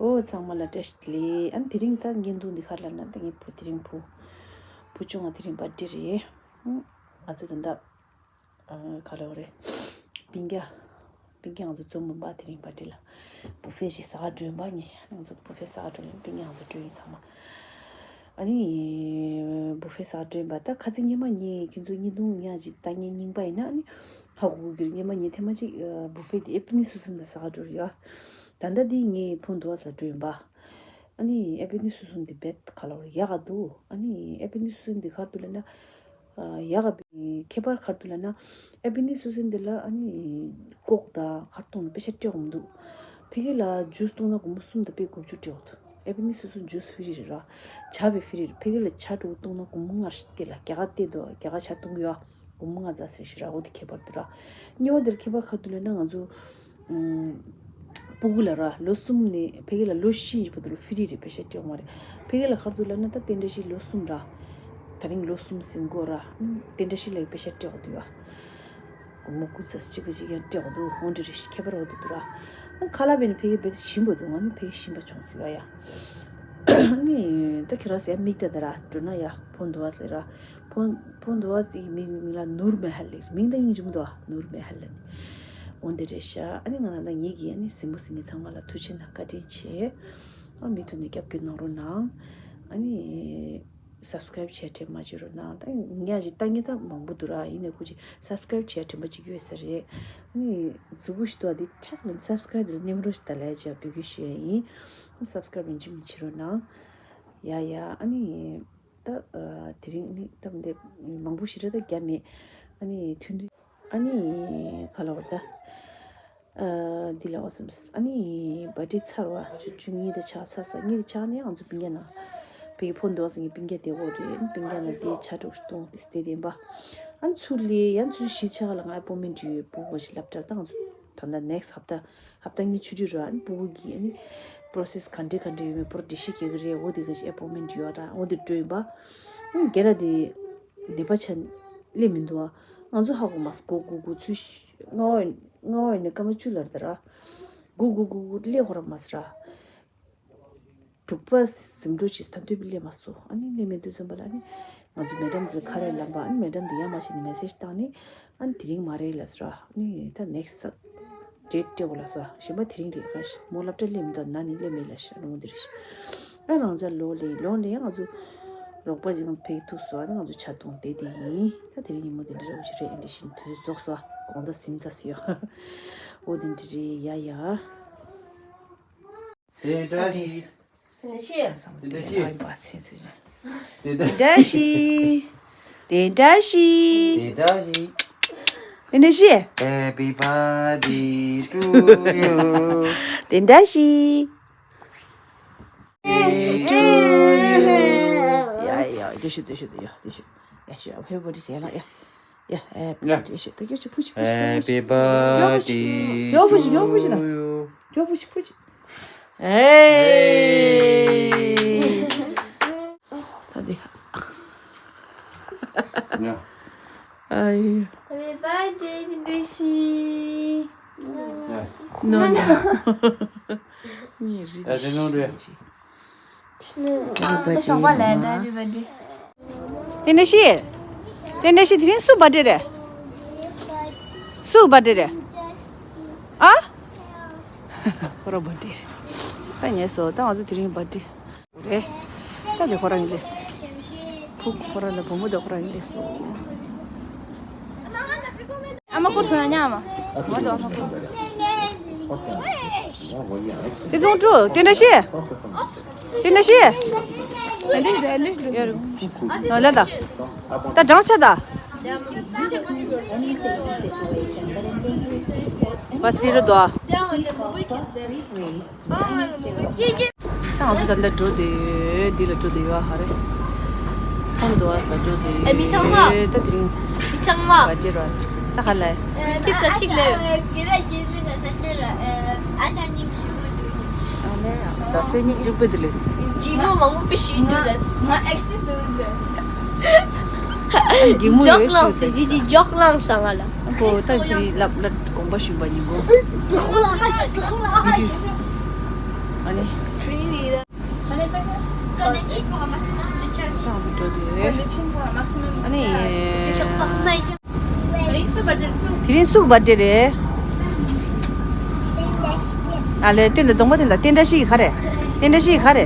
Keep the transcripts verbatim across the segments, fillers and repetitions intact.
ཨོ་ཚང་མ་ལ་བཀྲ་ཤིས་བདེ་ལེགས། ཨ་ནི་དེ་རིང་ད་བརྙན་ཐུང་འདི་ག་རེ་ལབ་ན། ད་ངའི་བུ་དེ་རིང་བུ་བུ་ཆུང་བ་དེ་རིང་བར་ཌེ་རེད། ཨ་ང་ཚོ་ད་ལྟ་ཨ་ག་ལབ་དགོས་རེད། སྤུན་ཀྱག་སྤུན་ཀྱག་ང་ཚོ་འཛོམས་མུན་པ་དེ་རིང་བར་ཌེ་ལ་བུ་ཕེ་ཞིག་ཟ་ག་འགྲོ་ཡིན་པ། ངས་ང་ཚོ་བུ་ཕེ་ཟ་ག་འགྲོ་ལ་སྤུན་ཀྱག་ང་ཚོ་འགྲོ་ཡིན་ཚང་མ། ཨ་ནི་བུ་ཕེ་ཟ་ག་འགྲོ་ཡིན་པ། ད་ཁ་སང་སྔོན་མ་ངས་ཁྱོད་ཚོ་བརྙན་ཐུང་ཉག་ཅིག་ད་ངས་རྙིང་པ་ཡིན་ན་ཨ་ནི་ཧ་གོ་གི་རེད། སྔོན་མ་ངས་ཐེངས་མ་གཅིག་བུ་ཕེ་དེ་ཨེ་པི་ནི་སུ་སན་དང་ཟ་ག་འགྲོ་རེད་ཡ། ད་ལྟ་འདི་ངས་ཕོན་དུ་བ་ཟ་འགྲོ་ཡིན་པ། ཨ་ནི་ཨེ་པི་ནི་སུ་སན་འདི་བེད་ག་ལ་བར་ཡག་ག་འདུག་ཨ་ནི་ཨེ་པི་ནི་སུ་སན་འདི་ག་རེ་འདུག་ལབ་ན། ཡག་ག་ཁྱད་པར་ག་རེ་འདུག་ལབ་ན། ཨེ་པི་ནི་སུ་སན་འདི་ལ་ཨ་ནི་ཀོག་དང་ག་རེ་བཏུང་ན་དཔེ་ཆ་སྤྲད་འོང་མི་འདུག་ཕ་གི་ལ་ཇུས་བཏུང་ན་སྒོར་མོ་གསུམ་དང་པའི་དགུ་བཅུ་སྤྲད་འོང་འདུག་ཨེ་པི་ནི་སུ་སན་ཇུས་ཧྥི་རི་རེད་ར། ཇ་བི་ཧྥི་རི་རེད། ཕ་གི་ལ་ཇ་དྲུག་བཏུང་ན་སྒོར་མོ་ལྔ་སྟེར་ལ། རྒྱ་གར་སྟེར་འདུག་རྒྱ་གར་ཇ་བཏུང་གི་ཡོད། སྒོར་མོ་ལྔ་བརྒྱ་ཟེར་ཞིག་ར། འོ་དེ་ཁྱད་པར་འདུག་ར། གཉིས་པ་དེར་ཁྱད་པར་ག་རེ་འདུག་ལབ་ན། ང་ཚོ་ཨུམ། སྤུ་གུ་ལ་ར་ལོ་གསུམ་ནས་ཕ་གི་ལ་ལོ་བཞི་ཡི་བར་དུ་ལ་ཧྥི་རི་རེད། པེ་ཤ་སྤྲད་འོང་བ་རེད། ཕ་གི་ལ་ག་རེ་འདུག་ལབ་ན། ད་དེ་འདྲ་ཞིག་ལོ་གསུམ་ར། ད་རིང་ལོ་གསུམ་ཟིན་གོ་ར། ཨུམ། དེ་འདྲ་ཞིག་ལ་པེ་ཤ་སྤྲད་འོང་འདུག་ཡ། སྒོར་མོ་དགུ་བརྒྱ་གཅིག་པ་ཅིག་ཡང་སྤྲད་འོང་འདུག་འོ་འདྲ་རེད། ཁྱད་པར་འོ་དེ་འདུག་ར། ཨ་ཁ་ལག་བས་ནི་ཕ་གི་བེད་ཞིམ་པོ་འདུག་ང་ནི་ཕ་གི་ཞིམ་པ་བྱུང་སོང་ཡ་ཡ། ཨ་ནི་ད་ཁྱེད་རང་ཟེར་མིག་ལྟ་ད་ར་འགྲོ་ན་ཡ། ཕོན་དུ་བ་ཟེར་ར། ཕོན་ཕོན་དུ་བ་ཟེར་གི་མིང་མིང་ལ་ནུར་མེ་ཧལ་ལེ། མིང་ད་སྙིང་རྗེ་མོ་འདུག་ནུར་མེ་ཧལ་ལེ། འོ་འདི་རེད་ཤག་ཨ་ནི་ང་ད་ལྟ་ངེད་ཀྱི་ཨ་ནི་གཟིགས་མོ་གཟིགས་མཁན་ཚང་མ་ལ་ཐུགས་རྗེ་གནང་། བཀའ་དྲིན་ཆེ། ཨ་མུ་མཐུད་ནས་རྒྱབ་སྐྱོར་གནང་རོགས་གནང་། ཨ་ནི་སབ་སི་ཀ་རེབ་བྱས་དྲན་པ་བྱེད་རོགས་གནང་། ད་ངས་ཅིག་ལྟ་མཁན་ད་མང་པོ་འདུག་ར། ཡིན་ནའི་ཁོ་ཅིག་སབ་སི་ཀ་རེབ་བྱས་དྲན་པ་ཅིག་ཡོད་ས་རེད། ཨ་ནི་མཛུབ་གུ་ཞིག་འདུག་འདི་ཁྲག་ལ་སབ་སི་ཀ་རེབ་དེ་ལ་མནན་རོགས་ཞིག་ད་ལས་ཅིག་འབོད་སྐུལ་ཞུ་ཡ་ཡིན། སབ་སི་ཀ་རེབ་ཡིན་གཅིག་མིན་གཅིག་བྱེད་རོགས་གནང་། ཡ་ཡ། ཨ་ནི། ད་ཨ་དེ་རིང་ནི་སྟབས་བདེ་མང་པོ་ཞེ་དྲག་ད་རྒྱབ་མེད། ཨ་ནི་ཐུང་ཐུང་། ཨ་ནི་ག་ལབ་དགོས་རེད་ད། ཨ་འདི་ལ་འོ་སེམས། ཨ་ནི་བར་ཌེ་ཚར་བ་བཅུ་བཅུ་གཉིས་དེ་ཆགས་ཚར་ས། གཉིས་དེ་ཆགས་ནས་ང་ཚོ་སྤུན་ཀྱག་ནང་། བའི་ཕོན་དུ་བ་ཟེར་མཁན་སྤུན་ཀྱག་དེ་འོ་རེད། སྤུན་ཀྱག་ནང་དེ་ཇ་དྲུག་བཏུང་དེ་སྟེ་བདེན་པ། ཨ་ཚུར་ལས་ཡང་ཚུར་གཞིས་ཆགས་ལ་ང་ཨེ་པོ་མེན་ཊི་ཡོད། སྤུ་གུ་ཞིག་སློབ་གྲྭར་བཏང་། ང་ཚོ་ད་ལྟ་ནེག་སི་ཊི་ཧབ་ཏ་ཧབ་ཏ་གཉིས་ཆུ་ཚོད་ར། ཨ་ནི་སྤུ་གུ་གི་ཨ་ནི་པོ་རོ་སེ་སི་ག་འདྲ་ག་འདྲ་ཡོད་མེད་པོ་ར་འགྲེལ་བཤད་རྒྱག་གི་རེད། འོ་དེ་ག་ཅིག་ཨེ་པོ་མེན་ཊི་ཡོད་ར། འོ་དེ་འགྲོ་ཡིན་པ། ཨ་ནི་རྒན་ལགས་དེ་ནད་པ་ཆགས་སླེབས་མི་འདུག་ཨ། ང་ཚོ་ཧ་གོ་མ་སོང་། སྒོ་སྒུར་སྒུར་ཚུལ་ཤ་ལྔ་པ་ཡིན་ན་སྐར་མ་བཅུ་ལ་རེད་ད་ར། སྒོ་སྒུར་སྒུར་སྒུར་སླེབས་ཁོ་ར་མ་སོང་ར། དྲུག་པ་ཟིན་འགྲོ་ཅིག་ད་ལྟོས་པའི་སླེབས་མ་སོང་། ཨ་ནི་སླེབས་མེད་དུས་ཙམ་པ་ལ་ཨ་ནི་ང་ཚོ་མེ་ཌམ་དེ་ལ་ཁ་རས་ལངས་པ། ཨ་ནི་མེ་ཌམ་དེ་ཡར་མར་བྱས་ནས་མེ་སེ་ཇི་བཏང་ནས། ཨ་ནི་དེ་རིང་མ་རེད་ལབ་སོང་ར། ཨ་ནི་ད་ནེག་སི་ཊི་ཌེ་ཊི་སྤྲད་དགོས་ལབ་སོང་། གཞན་པ་དེ་རིང་རེད། ཨ་ཤ་མོ་སློབ་གྲྭ་སླེབས་མི་འདུག་ན་ནིང་སླེབས་མེད་ལབ་ཤག་ཨ་ནི་འོ་འདི་རེད་ཤག་ཨ་རང་ཅག་ལོག་ལེ་ལོག་ལེ་ཡང་ང་ཚོ་རོགས་པ་ཅིག་ཕ་གི་ཐུག་སོང་། ཨ་ནི་ང་ཚོ་ཇ་བཏུང་བསྡད་དེ་ཡིན། ད་དེ་རིང་ཉིན་མོ་དེ་འདྲ་རེད། འོ་ཅི་རེད། ཨ་འདྲ་བཞིན་དུས་ཚོད་རྫོགས་སོང་། དགོང་དག་ཟིན་ཚར་སོང་ཡ། འོ་དེ་འདྲ་རེད་ཡ་ཡ། དེ་འདྲ་ཞིག་དེ་འདྲ་ཞིག་དེ་འདྲ་ཞིག་དེ་འདྲ་ཞིག་དེ་འདྲ་ཞིག་དེ་འདྲ་ཞིག Happy birthday to you. དེ་འདྲ་ཞིག་དེ་འདྲ་ཞིག་ཡ་ཡ། དེ་ཞུ་དེ་ཞུ་དེ་ཡ་དེ་ཞུ་ཡ་ཞུ། ཨ་ཕེ་བོ་དེ་ཟེར་ལ་ཡ། ཡ། ཨེ། ཡ། དེ་ཞེས་ད་ཀྱོ་ཆུ་ཕུ་ཆུ་ཕུ་ཆུ། Happy birthday to you. ཀྱོ་ཕུ་ཆུ་ཀྱོ་ཕུ་ཆུ་ད། ཀྱོ་ཕུ་ཆུ་ཕུ་ཆུ། ཨེ། ད་དེ། ཡ། ཨའི། Happy birthday དེ་འདྲ་ཞིག་ཡ། ནོ་ནོ། ངའི་རི་ད་དེ་ནོ་རེད། ཞོགས་པ་ལས་ད་བི་བ་འདི། དེ་འདྲ་ཞིག་དེ་འདྲ་ཞིག་དེ་རིང་སུ་བར་ཌེ་རེད། སུ་བར་ཌེ་རེད། ཨ། ཁོ་ར་བར་ཌེ་རེད། ད་ངས་སོ་ད་ང་ཚོ་དེ་རིང་བར་ཌེ་རེད། ད་དེ་ཁོ་རང་གི་ལས། ཕུག་ཁོ་རང་ལ་བུ་མོ་དེ་ཁོ་རང་གི་ལས་སོ། ཨ་མ་ཁོ་ཐོན་ཉག་མ། ང་དང་ཨ་མ་ཁོ། དེ་ཚོང་ཀྲུ་དེ་འདྲ་ཤེས། དེ་འདྲ་ཤེས། ལ་ད། ད་གྲངས་ཆ་ད། བ་སི་རུ་དོ། ད་ང་ཚོ་ད་ལྟ་འགྲོ་བསྡད་ཡོད། འདི་ལ་འགྲོ་བསྡད་ཡོད་ཧ་རེ། ཁོང་དུ་བ་ས་འགྲོ་བསྡད་ཡོད། ཨ་མི་ཚང་མ། ད་དེ་རིང་མི་ཚང་མ། བ་ཅེ་ར། ད་ཧ་ལ། ཅིག་ས་ཅིག་ལ་ཡོད། ཨ་ལས། ད་སེ་ཉིག་ཅིག་པོ་དེ་ལས། ཇི་ལོ་མང་པོ་པེ་ཤི་འདུག་ལ། ང་ཨེག་སི་སི་འདུག་ལ། གི་མོ་ཡོད་ཤོད་ཟེར། ཇོག་ལངས་ཟེར་ཇི་ཇི་ཇོག་ལངས་ཟེར་ང་ལ། ཁོ་ད་ཅི་ལབ་ལབ་དགོངས་པ་ཞུས་པ་ཡིན་གོ། ཨ་ནི། ང་ཚོ་འགྲོ་དེ། ཨ་ནི། དེ་རིང་སུ་བར་ཌེ་རེད། ཨ་ལེ། སྟོན་དང་གདོང་པ་སྟོན་དང་། བསྟན་བཀྲ་ཤིས་ག་རེ། བསྟན་བཀྲ་ཤིས་ག་རེ།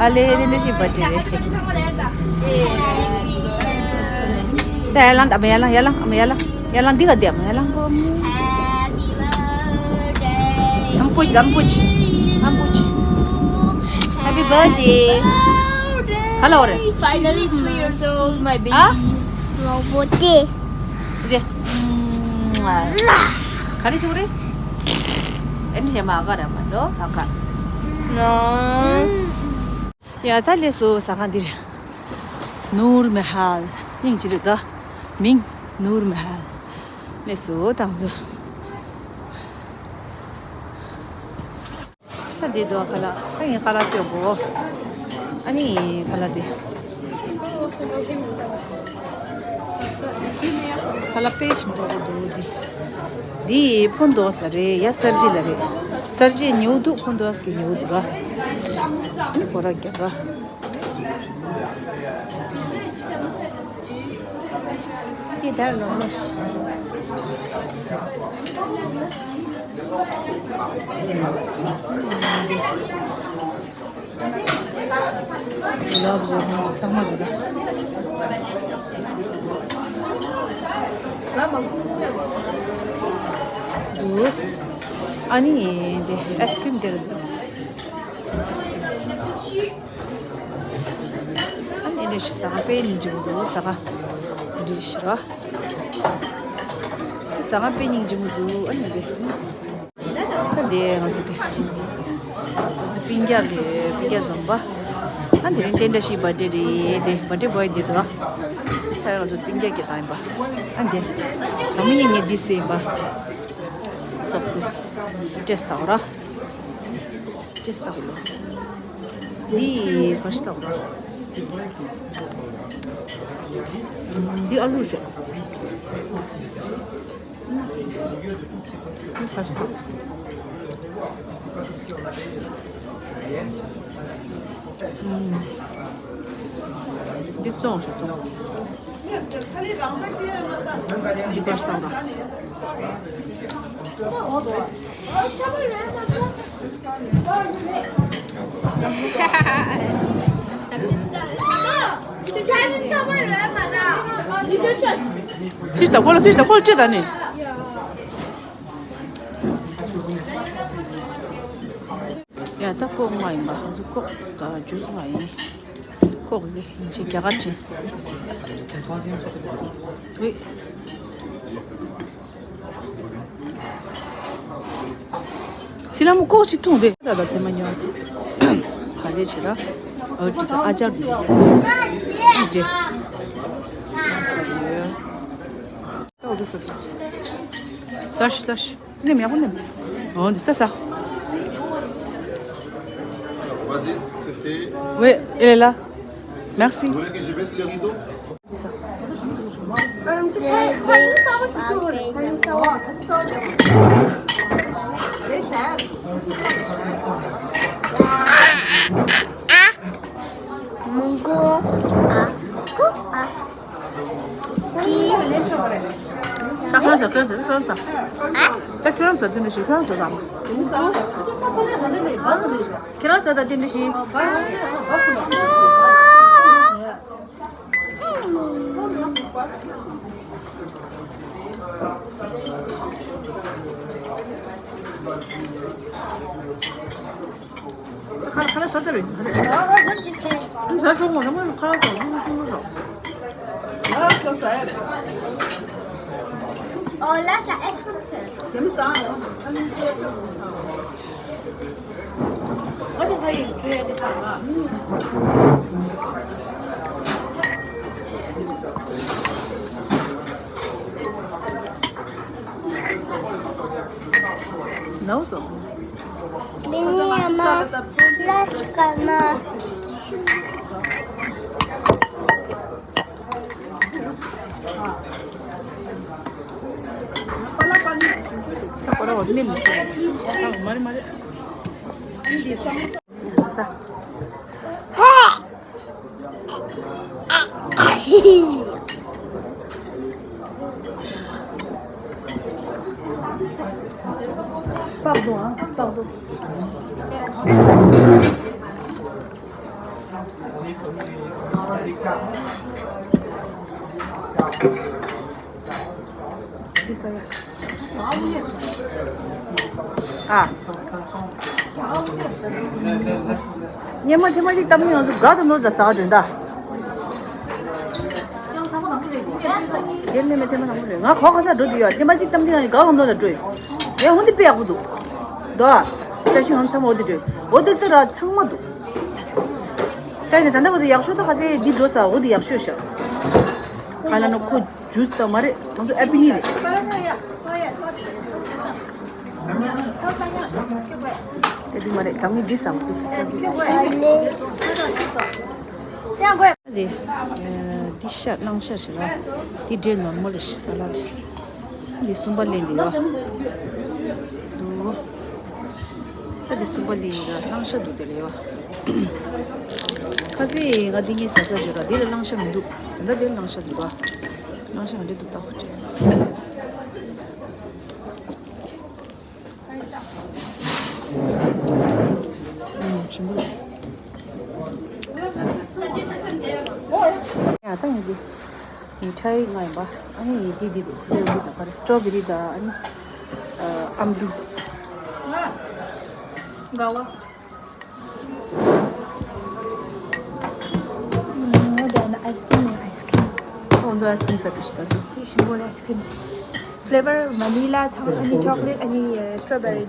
ཨ་ལེ། བསྟན་བཀྲ་ཤིས་བར་ཌེ་རེད། ད་ཡར་ལངས། ཨ་མ་ཡར་ལངས། ཡར་ལངས། ཨ་མ་ཡར་ལངས། ཡར་ལངས། འདི་ག་འདི། ཨ་མ་ཡར་ལངས་གོ། ཨམ་ཀུཆ། ཨམ་ཀུཆ། ཨམ་ཀུཆ། Happy birthday. ག་ལ་འོ་རེད། Finally three years old, my baby. ཨ། རོ་བོ་ཏི། དེ། ག་རེ་བྱེད་རེད། ཨེ་འདྲ་བྱས་མ་ཨ་ཀ་རེད་མ་འགྲོ་ཨ་ཀ། ནོ། ཡ་ད་ལས་སོ་ཟ་ཁང་འདིར། ནུར་མ་ཧལ། སྙིང་རྗེ་རེད་ད། མིང་ནུར་མ་ཧལ། ལས་སོ་དང་སོ། ད་འདི་དོ་ཁ་ལག་ད་ངས་ཁ་ལག་སྟོན་གོ། ཨ་ནི་ཁ་ལག་འདི། ཁ་ལག་དཔེ་ཞིམ་ཏོག་ཏོ་འདུག་འདི། འདི་ཕོ་འདོགས་ལ་རེད། ཡ་གསར་བརྗེ་ལ་རེད། གསར་བརྗེ་ཉོ་འདུག་ཕོ་འདོགས་ཀྱི་ཉོ་འདུག་ག་ཨ་ནི་ཁོ་ར་རྒྱབ་ག་ཅི་ལྟར་ལོག་ལོག་ལབ་བཟོ་ན་ཚང་མ་འདུག་ད། འདུག་ཨ་ནི་འདི་ཨའི་སི་ཀྲིམ་དེ་རུ་འདུག་ཨ་ནི་འདི་ཞིག་ཟ་ཁང་དཔེ་སྙིང་རྗེ་པོ་འདུག་ཟ་ཁང་འདི་ཞིག་རོ། ཟ་ཁང་དཔེ་སྙིང་རྗེ་པོ་འདུག་ཨ་ནི་འདི། ད་འདི་ང་ཚོ་དེ། ང་ཚོ་སྤུན་ཀྱག་གི་སྤུན་ཀྱག་འཛོམས་པ། ཨ་འདི་རིང་བསྟན་བཀྲ་ཤིས་བར་ཌེ་རེད་དེ་བར་ཌེ་བོའི་འདི་འདུག་ད་ང་ཚོ་སྤུན་ཀྱག་གི་དང་ཡིན་པ། ཨ་འདི། ད་མི་ཡིན་ངས་འདི་ཟེར་ཡིན་པ། སོག་སིས། ཏེས་ལྟ་བ་ར། ཅེས་ལྟ་བུ་ལོ། འདི་ག་ཞིག་ལྟ་བུ་ལོ། འདི་ཨ་ལུ་ཞོ། འདི་ག་ཞིག་ལྟ་བུ། འདི་བཙོང་ཞོ་བཙོང་། འདི་ག་ཞིག་ལྟ་བུ་ལོ། ཕིཤ་དང་ཁོ་ལ་ཕིཤ་དང་ཁོ་ལ་ཅི་དང་ནི། ཡ་ད་ཀོག་མ་ཡིན་པ་ཧ་ཟུ་ཀོག་དང་ཇུས་མ་ཡིན། ཀོག་འདི་ཡིན་ཆེ་རྒྱ་གར་ཅན། ཝེ། སི་ལ་མོ་ཀོག་ཅིག་འཐུང་དེ། ད་ད་དེ་མ་ཉོ། ཧ་ལས་ཆེ་ར། ཨོ་ཏི་ད་ཨ་ཅར་འདི། འདྲེ། ད་འོ་དེ་ཟ། ཟ་ཤི་ཟ་ཤི། ནེམ་ཡག་པོ་ནེམ། འོ་འདི་ཟ་ཟ། Vas-y, c'était Oui, elle est là. Merci. Vous voulez que je baisse les rideaux? ད་ཁྱོད་རང་ཟ་ཁྱོད་རང་ཟ་ཁྱོད་རང་ཟ། ད་ཁྱོད་རང་ཟ་དེ་འདྲ་ཞིག་ཁྱོད་རང་ཟ་དང་། ཁྱེད་རང་ཟ་དང་དེ་འདྲ་ཞིག་ཁ་ཁ་ལ་ས་ས་རེད། ས་ཆུང་མོ་ནམ་ཁ་ལ་ས་ཆུང་མོ་ཆུང་མོ་ས། Oh, là, ça exprime. Nauso. Bini ama last kama. Mari mari. Sa. Pardon, hein, pardon. ཨ། སྙེ་མ་ཐེངས་མ་གཅིག་བཏབ་ནས་ང་ཚོ་དགའ་དང་ནོར་དང་ཟ་ག་འགྲོ་ད། དེ་སླེབས་མེད་ཐེངས་མ་དང་པོ་རེད། ང་གོ་ག་ས་འགྲོ་དུས་ཡ་ཐེངས་མ་གཅིག་བཏབ་དུས་ང་དགའ་དང་ནོར་ལ་འགྲོ་ཡོད། ཡ་འོ་འདི་དཔེ་ཡག་པོ་འདུག་དོ། བཀྲ་ཤིས་ང་ཚང་མ་འོ་འདི་འགྲོ་ཡོད། འོ་འདི་ལྟ་ར་ཚང་མ་འདུག་ད་ནི་ད་ལྟ་བར་དུ་ཡག་ཤོས་ད་ག་ཚད་འདི་འགྲོ་ས་འོ་འདི་ཡག་ཤོས་ཤག་ག་ལ་ན་ཁོ་ཇུས་ད་མ་རེད། ང་ཚོ་ཨ་པི་ནི་རེད། དེ་འདི་མ་རེད། ད་ངས་འདི་ཟ་འདི་ཟ་འདི་ཟ། དེ་འདི་ཤ་གླང་ཤ་ཞིག་ར། འདི་འདྲའི་ནོར་མོ་ལ་ཤི་ས་ལ་རེད། འདི་གསུམ་པ་ལེན་འདི་ཡོད། འདུག་ད་འདི་གསུམ་པ་ལེན་ཡིན་ར། གླང་ཤ་འདུག་དེ་ལ་ཡོད། ཁ་སི་ང་འདི་གཉིས་ཟ་ས་ཡོད་ར། འདི་ལ་གླང་ཤ་མི་འདུག་ད་ལྟ་འདི་ལ་གླང་ཤ་འདུག་ར། གླང་ཤ་ང་འདི་འདུག་ད་ཧོ་ཅེས། ཞིམ་པོ་ཡ། ད་ངས་འདི་མི་ཁྲའི་ང་ཡིན་པ། ཨ་ནི་ཡི་འདི་འདི་འདུག་འདི་འདི་དང་ག་རེ་སི་ཊོ་བེ་རི་དང་ཨ་ནི་ཨ་ཨམ་ཕྲུག་ག་བ། ང་ཚོ་ཨའི་སི་ཀྲིམ་ནས་ཨའི་སི་ཀྲིམ། ཁོང་ཚོ་ཨའི་སི་ཀྲིམ་ཟ་དེ་ཞིག་ད་སོ། དེ་ཞིམ་པོ་རེད་ཨའི་སི་ཀྲིམ། ཕི་ལེ་བར་ཝ་ནི་ལ་ཚང་ཨ་ནི་ཅོག་ལེ་ཊི་ཨ་ནི་སི་ཊོ་བེ་རི།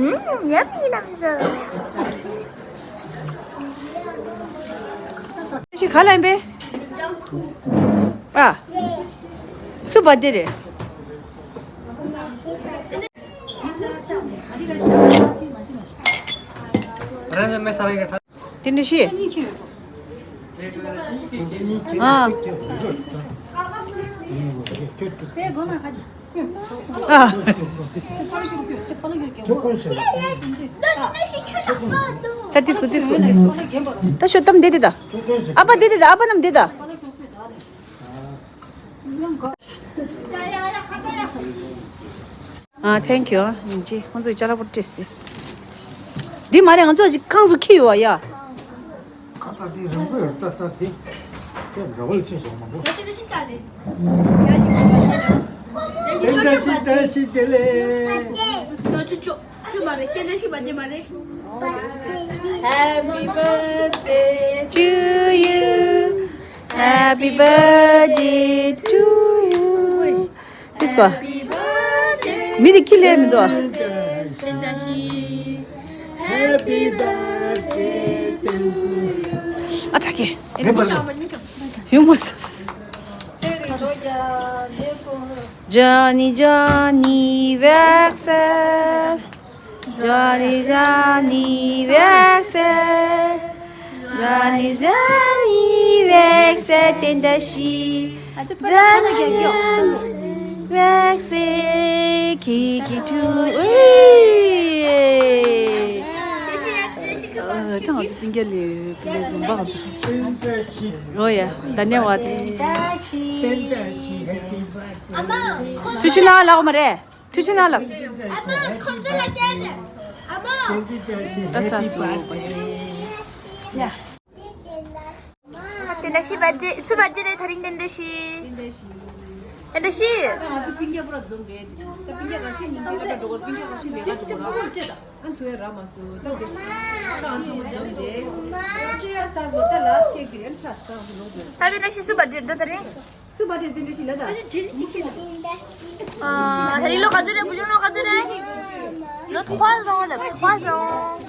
ཨུམ། ཨུམ། ཡ་མི་ནམ་ཟ། ཤི་ག་ལ་ཡིན་པས། ཨ། སུ་བ་དེ་རེད། དེ་འདྲ་ཤི། ཨ། ཨ། ད་ཏིས་ཀོ་ཏིས་ཀོ་ཏིས་ཀོ། ད་ཤོད་དམ་བསྡད་དེ་ད། ཨ་ཕ་བསྡད་དེ་ད། ཨ་ཕ་རྣམས་བསྡད་ད། ཨ། ཐེང་ཀིའུ། ཨ། ཡིན་གཅིག་ཁོང་ཚོའི་ཅ་ལག་པོ་སྤྲད་དེ། འདི་མ་རེད། ང་ཚོ་ཅིག་ཁང་དུ་ཁྱེར་ཡོད་ཡ། ཁ་ཁ་འདི་རིང་པོ་ཡོད་ད་ད་འདི། དེ་འདྲ་བོ་ལ་ཕྱིན་སོང་མང་པོ། ཡ་ཅིག་ཡ་ཅིག་ཡ་ཅིག་བཀྲ་ཤིས་བདེ་ལེགས། ཡ་ཅིག་ཅོ། ཁྱོད་མ་རེད། སྐད་ཆ་ཤི་བ་དེ་མ་རེད། Happy birthday to you. Happy birthday to you. ཏིས་ཀོ། མི་དེ་ཁྱི་ལས་མི་འདུག Happy birthday to you. ཨ་ད་ཀེ། ཡོང་མ་སོང་། Johnny, Johnny, wax. Johnny, Johnny, wax. Johnny, Johnny, wax. ཏན་ཏ་ཤི། Johnny, Johnny, wax. ཁི་ཁི་ཐུ། ཨེ། ཨ། ད་ང་ཚོ་སྤུན་ཀྱག་ལས་སྤུན་ཀྱག་འཛོམས་པ་ང་ཚོ། རོ་ཡ། ད་ནས་བ་དེ། ཐུགས་རྗེ་ཆེ་གནང་ལབ་མ་རེད། ཐུགས་རྗེ་ཆེ་གནང་ལབ། ཨ་མ་ཁོང་ཚོ་ལ་སྟེར་རེད། ཨ་མ། ད་ས་སུ་བ་ཡ། དེ་འདྲ་ཤི་བ་ཅི་སུ་བ་ཅི་རེད། ད་རིང་དེ་འདྲ་ཤི། དེ་འདྲ་ཤི། ད་ང་ཚོ་སྤུན་ཀྱག་པུ་ར་འཛོམས་རེད། ད་སྤུན་ཀྱག་ག་ཤི་ཉིན་གཅིག་ལ་འགྲོ་གོ། སྤུན་ཀྱག་ག་ཤི་ལས་ཀ་འགྲོ་གོ་ར། ཨ་ཐུ་ཡ་ར་མ་སུ་ད་དེ་ད་ང་ཚོ་འཛོམས་རེད། ད་ས་སུ་ད་ལ་སྐད་ཀྱི་རེད། ས་སུ་ད་ང་ཚོ་འཛོམས་རེད། ད་དེ་འདྲ་ཤི་སུ་བ་ཅི་རེད། ད་རིང་། སུ་བ་དེ་དེ་འདྲ་ཞིག་ལ་ད། ཨ། ད་རིང་ལོ་ག་ཚོད་རེད། བུ་ཆུང་ལོ་ག་ཚོད་རེད། ལོ་trois ans ལབ། trois ans།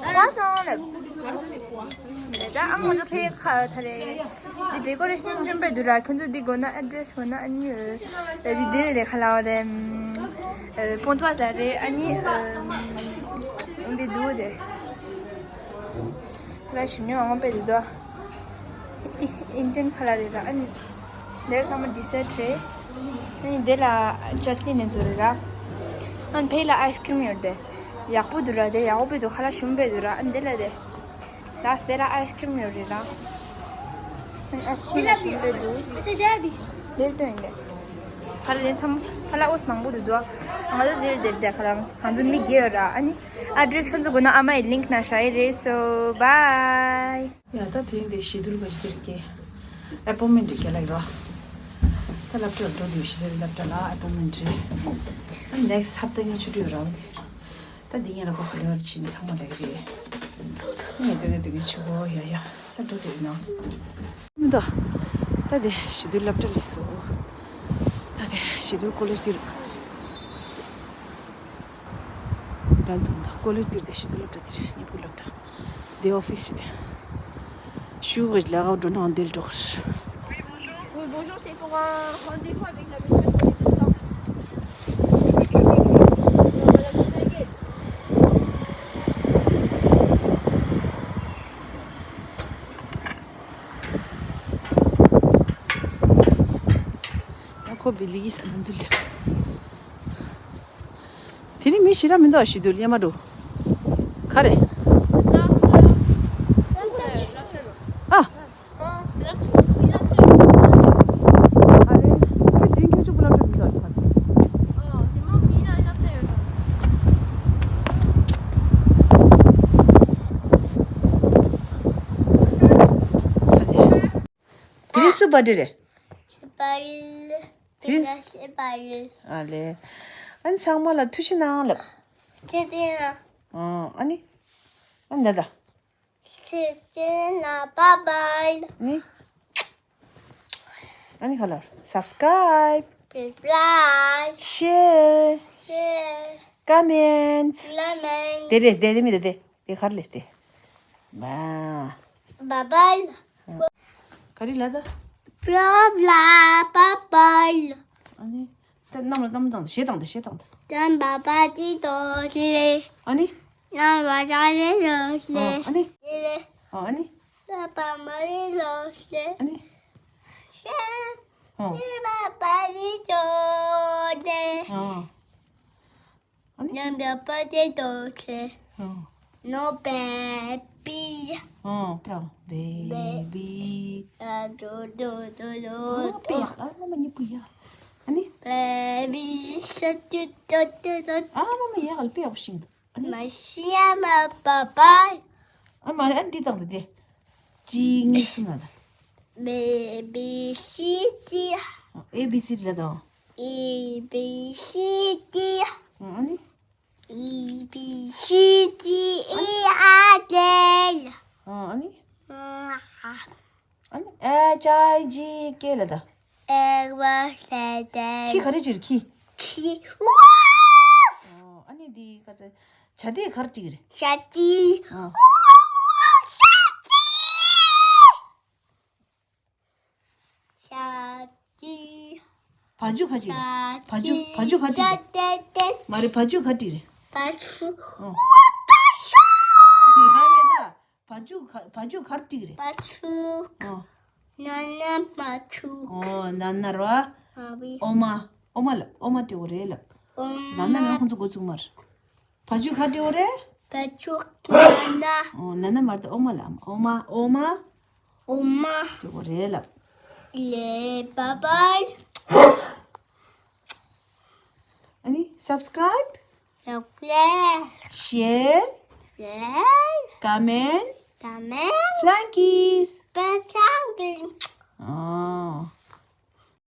trois ans ལབ། ད་ཨ་ང་ཚོ་ཕའི་ཁ་ཐ་རེ། འདི་decoration ཅན་པའི་འདུག་ར། ཁྱོད་ཚོ་འདི་དགོས་ན་address དགོས་ན། ཨ་ནི་འདི་འདིར་རེད། ཁ་ལ་བ་རེད། Pontoise ལ་རེད། ཨ་ནི་འདི་འདུག་རེད། ཁ་ལ་ཞིམ་ཉོ་ཨང་པའི་འདུག་ད། Indian ཁ་ལ་རེད་ར། ཨ་ནི་འདིར་ཚང་མ་dessert རེད། ཨ་ནི་དེ་ལ་ཅཊ་ནི་ནས་བཟོ་རེད་ར། ཨ་ནི་ཕེ་ལ་ཨའི་སི་ཀྲིམ་ཡོད་དེ། ཡག་པོ་འདུག་ར་དེ། ཡག་པོ་འདུག་ཁ་ལག་ཞིམ་པོ་འདུག་ར། ཨ་ནི་དེ་ལ་དེ། ལགས་དེ་ལ་ཨའི་སི་ཀྲིམ་ཡོད་རེད་ར། ཨ་ནི་ཨའི་སི་ཀྲིམ་ལ་ཞིམ་པོ་འདུག་དེ་ལྟོས་ཡིན་དེ། ཁ་ལག་དེ་ཚང་མ་ཁ་ལག་འོ་མང་པོ་འདུག་འདུག་ང་ཚོ་ཟེར་དེ་དེ་ཁ་ལག་ང་ཚོ་མི་བརྒྱད་ཡོད་ར། ཨ་ནི་ཨ་ཌི་རེ་སི་ཁོང་ཚོ་དགོས་ན་ཨ་མ་ཡི་ལིང་ཀི་ནང་བཞག་ཡི་རེད། སོ་བའི། ཡ་ད་དེ་རིང་དེ་བྱིས་དུལ་ག་ཞིག་དེར་སྐྱེལ། ཨེ་པོ་མེན་ཊི་སྐྱེལ་ལ་ཡོད། ད་སློབ་གྲྭར་འགྲོ་དུས་བྱིས་དུལ་སློབ་གྲྭ་ལ་ཨེ་པོ་མེན་ཊི་རེད། ཨ་ནེག་སི་ཊི་ཧབ་ཏ་ངས་ཆུ་ཊི་ཡོད་རང་དེ། ད་འདི་ངས་ར་གོ་ཧ་ལེ་བར་ཕྱིན་ཚང་མ་ལེགས་རེད། ངས་སྡོད་ངས་སྡོད་ངས་ཆུ་གོ་ཡ་ཡ་ད་འགྲོ་དེ་ཡིན་ནམ། མི་འདུག་ད་དེ་བྱིས་དུལ་སློབ་གྲྭ་སླེབས་སོང་། ད་དེ་བྱིས་དུལ་ཀོ་ལེཇ་འདིར། བལ་དུ་འདུག་ཀོ་ལེཇ་འདིར་དེ་བྱིས་དུལ་སློབ་གྲྭ་འདིར་སྙེ་ཕུ་སློབ་གྲྭ། དེ་ཨོ་ཕི་སི་རེད། ཞུ་གི་ལས་ཀ་འགྲོ་ནང་འདིར་འགྲོ་གི་རེད། Oui, bonjour, c'est pour un rendez-vous avec la médecin pour les enfants. ཡ་ཁོ་བི་ལི་ཡིས་ཨ་ནམ་དུ་ལེ། དེ་རིང་མི་ཞེ་དྲག་མི་འདུག་བྱིས་དུལ་ལ་མ་འགྲོ། ག་རེ། ཨ། ཨ་རེ། ཁོས་དེ་རིང་ཁྱོད་ཆུ་བུ་སློབ་གྲྭ་མི་འདུག་ཨ། དེ་རིང་སུ་བར་ཌེ་རེད། ཤི་པ་ལི། དེ་རིང་ཤི་པ་ལི། ཨ་ལེ། ཨ་ནི་ཚང་མ་ལ་ཐུགས་རྗེ་གནང་ལབ། ཐུགས་རྗེ་གནང་། ཨ་ནི། ཨ་ནི་ད་ད། ཐུགས་རྗེ་གནང་། བའི་བའི། ནི། ཨ་ནི་ཁ་ལར། སབ་སི་ཀ་རའིབ། སབ་སི་ཀ་རའིབ། ཤེར། ཤེར། ཀོ་མེན་ཊི། ཀོ་མེན་ཊི། དེ་རེད་དེ་དེ་མི་དེ་དེ་དེ་ག་རེ་ལས་དེ། མ། བའི་བའི། ག་རེ་ལ་ད། བའི་བའི་བའི་བའི། ཨ་ནི། ད་གནམ་ལ་གཏམ་བཏང་དང་གཞས་བཏང་དང་གཞས་བཏང་དང་། ཏམ་པ་པ་ཏི་ཏོ་ཏི་ལེ། ཨ་ནི། ནམ་པ་ཏ་ལེ་ལོ་ལེ། ཨ་ནི། ཏི་ལེ། ཨ་ནི། ཏ་པ་མ་ལེ་ལོ་ལེ། ཨ་ནི། ཤ། ཨ། ཏི་པ་པ་ཏི་ཏོ་ཏེ། ཨ། ཨ་ནི། ནམ་པ་པ་ཏི་ཏོ་ཏེ། ཨ། ནོ་བེ་བི། ཨ། པྲ་བེ་བི། ཨ་ཏོ་ཏོ་ཏོ་ཏོ། ཨ་པེ་ཡག་ཨ་མ་མ་ཉི་པུ་ཡག་ཨ་ནི། བེ་བི་ཤ་ཏུ་ཏོ་ཏོ་ཏོ། ཨ་མ་མ་ཡག་ཨ་པེ་ཡག་ཤིང་དུ། ཨ་ནི། མ་ཤི་ཡ་མ་པ་པ། ཨ་མ་རེ་ཨ་འདི་དང་དེ་དེ། གཅིག་གཉིས་གསུམ་ལ་ད། བེ་བི་སི་ཏི། ཨེ་བི་སི་ལ་ད། ཨེ་བི་སི་ཏི། ཨ་ནི། ཨེ་བི་སི་ཏི་ཨེ་ཨ་ཏེ་ལ། ཨ་ནི། ཨ་ནི་ཨེཆ་ཨའི་ཇི་ཀེ་ལ་ད། ཨེ་བ་ལེ་ཏེ། ཁྱི་ག་རེ་བྱེད་ཁྱི། ཁྱི། ཨ་ནི་འདི་ག་ཚ། བྱ་དེ་ག་རེ་བྱེད་རེད། བྱ་དེ། ཨ། བྱ་དེ། བྱ་དེ། བ་ཕྱུགས་ག་ཅིག་རེད། བ་ཕྱུགས་བ་ཕྱུགས་ག་ཅིག་རེད། མ་རེད་བ་ཕྱུགས་ག་ཅིག་རེད། བ་ཕྱུགས། ཨོ། ཡ་ཡ་ད། བ་ཕྱུགས་ག་བ་ཕྱུགས་ག་ཅིག་རེད། བ་ཕྱུགས། ཨོ། ན་ན་བ་ཕྱུགས། ཨོ་ན་ན་ར། ཨ་བི། ཨོ་མ། ཨོ་མ་ལབ་ཨོ་མ་དེ་འོ་རེད་ལབ། ཨོ་མ། ན་ན་ན་ཁོང་ཚོ་འགོ་བཙུགས་མ་རེད། བ་ཕྱུགས་ག་འདྲ་བོ་རེད། བ་ཕྱུགས་ན་ན། ཨོ་ན་ན་མ་རེད་ཨོ་མ་ལ་ཨོ་མ་ཨོ་མ། ཨོ་མ། འདྲ་བོ་རེད་ལབ། ལེ་བ་བའི། ཨ་ནི་སབ་སི་ཀ་རའིབ། ལོག་ལེ། ཤེར། ལེ། ཀོ་མེན་ཊི། ཀོ་མེན་ཊི། ཕླན་ཀིས། པ་ཕླན་ཀིས། ཨོ།